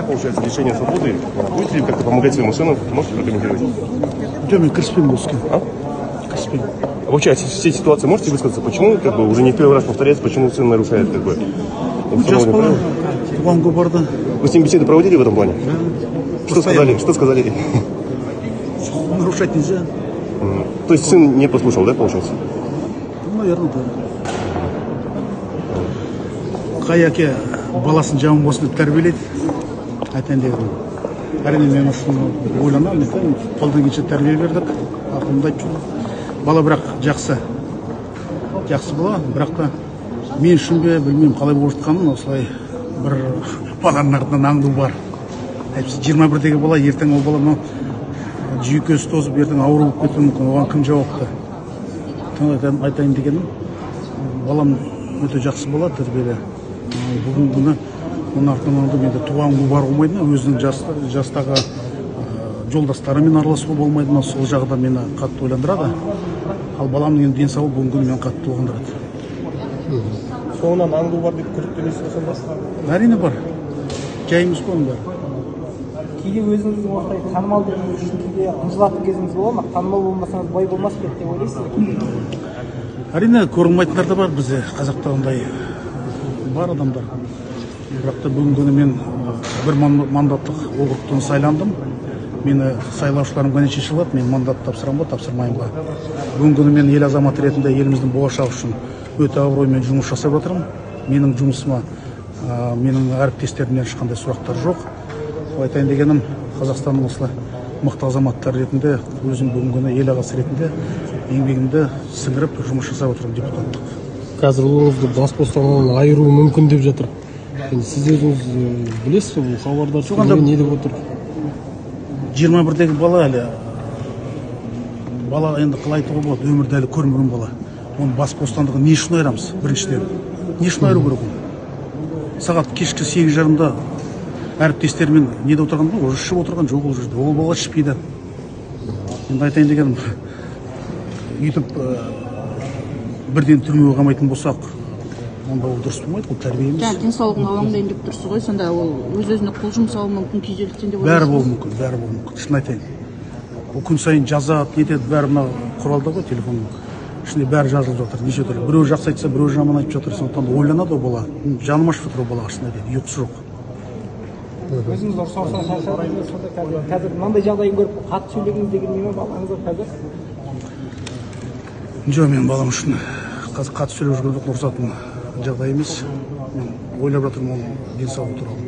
получается, лишение свободы. Будете ли как-то помогать своему сыну? Можете прокомментировать? Жоқ, мен кіріспеймін бұл іске. А? Кіріспеймін. А вообще, о всей ситуации можете высказаться? Почему, как бы, уже не в первый раз повторяется, почему сын нарушает, как бы, Жас установленные бала правила? Туған күні барды. Вы с ним беседы проводили в этом плане? Что Постоянно. сказали? Что сказали? Нарушать нельзя. То есть сын не послушал, да, получается? Ну, наверное, да. Қай әке баласын жаман болсын деп тәрбиелейді? Айтайын дегенім, әрине, мен осыны ойланамын, айтайын, қолдан келгенше тәрбие бердік, ақылымды айтып жүрдім. Бала бірақ жақсы, жақсы бала, бірақ та мен үшін бе, білмеймін, қалай болып жатқанын, осылай бір баланың артынан аңду бар. Әйтпесе 21-дегі бала, ертең ол бала мынау жүйкесі тозып, ертең ауру болып кетуі мүмкін. Оған кім жауапты? Айтайын дегенім, балам өте жақсы бала, тәрбиелі. Бүгінгі күні оның артынан аңдып, енді туған күнге баруға болмайды ма, өзінің жастағы жолдастарымен араласуға болмайды ма, сол жағы да мені қатты ойландырады. Ал баламның енді денсаулығы бүгінгі күні мені қатты толғандырады. Соңынан аңду бар деп күдіктенесіз бе сонда? Әрине, бар, жай емес қой оның бәрі. Кейде өзіңіздің осылай танымалдығыңыз үшін кейде ынжылатын кезіңіз бола ма? Танымал болмасаңыз, бай болмас па еді деп ойлайсыз ба кейде? Әрине, көрінбейтіндер де бар, бізде қазақта ондай бар адамдар. Бірақ та бүгінгі күні мен бір мандаттық округтан сайландым. Мені сайлаушыларым ғана шеше алады, мен мандат тапсырамын ба, тапсырмаймын ба. Бүгінгі күні мен ел азаматы ретінде еліміздің болашағы үшін өте абыроймен жұмыс жасап жатырмын. Менің жұмысыма менің әріптестерімнен ешқандай сұрақтар жоқ. Айтайын дегенім, Қазақстанның осылай мықты азаматтары ретінде өзім бүгінгі күні ел ағасы ретінде еңбегімді сіңіріп жұмыс жасап отырмын депутаттық. Қазір ұлыңызды бас бостандығынан айыруы мүмкін деп жатыр. Енді сіз өзіңіз білесіз бе, бұл хабардар Жоқ, енді не деп отыр? 21-дегі бала әлі бала, енді қалай айтуға болады, өмірді әлі көрмеген бала. Оның бас бостандығын не үшін айырамыз? Біріншіден, не үшін айыру керек оны? Сағат кешкі 8:30-да әріптестерімен неде отырған ғой, ішіп отырған жоқ ол жерде. Ол бала ішпейді. Енді айтайын дегенім, өйтіп бірден түрмеге қамайтын болсақ, онда ол дұрыс болмайды, ол тәрбие емес. Жаңа денсаулығына алаңдайын деп тұрсыз ғой, сонда ол өз өзіне қол жұмсауы мүмкін күйзелістен деп Бәрі ойлайсыз ба? болуы мүмкін, бәрі болуы мүмкін, шын айтайын. Ол күн сайын жазады, нетеді, бәрі мына құралда ғой, телефонның ішінде бәрі жазылып жатыр, неше түрлі. Біреу жақсы айтса, біреу жаман айтып жатыр, сондықтан да ойланады ол бала. Жаным ашып жатыр ол балаға, шын айтайын, ұйқысы жоқ. Өзіңіз ұрса ұрса шаршадыңыз ба сонда? Қазір мынандай жағдайын көріп, қатты сөйлегіңіз де келмей ме балаңызға қазір? Жоқ, мен балам үшін қазір қатты сөйлеп жүрген жоқпын, ұрысатын жағдай емес. Мен ойлап жатырмын оның денсаулығы туралы.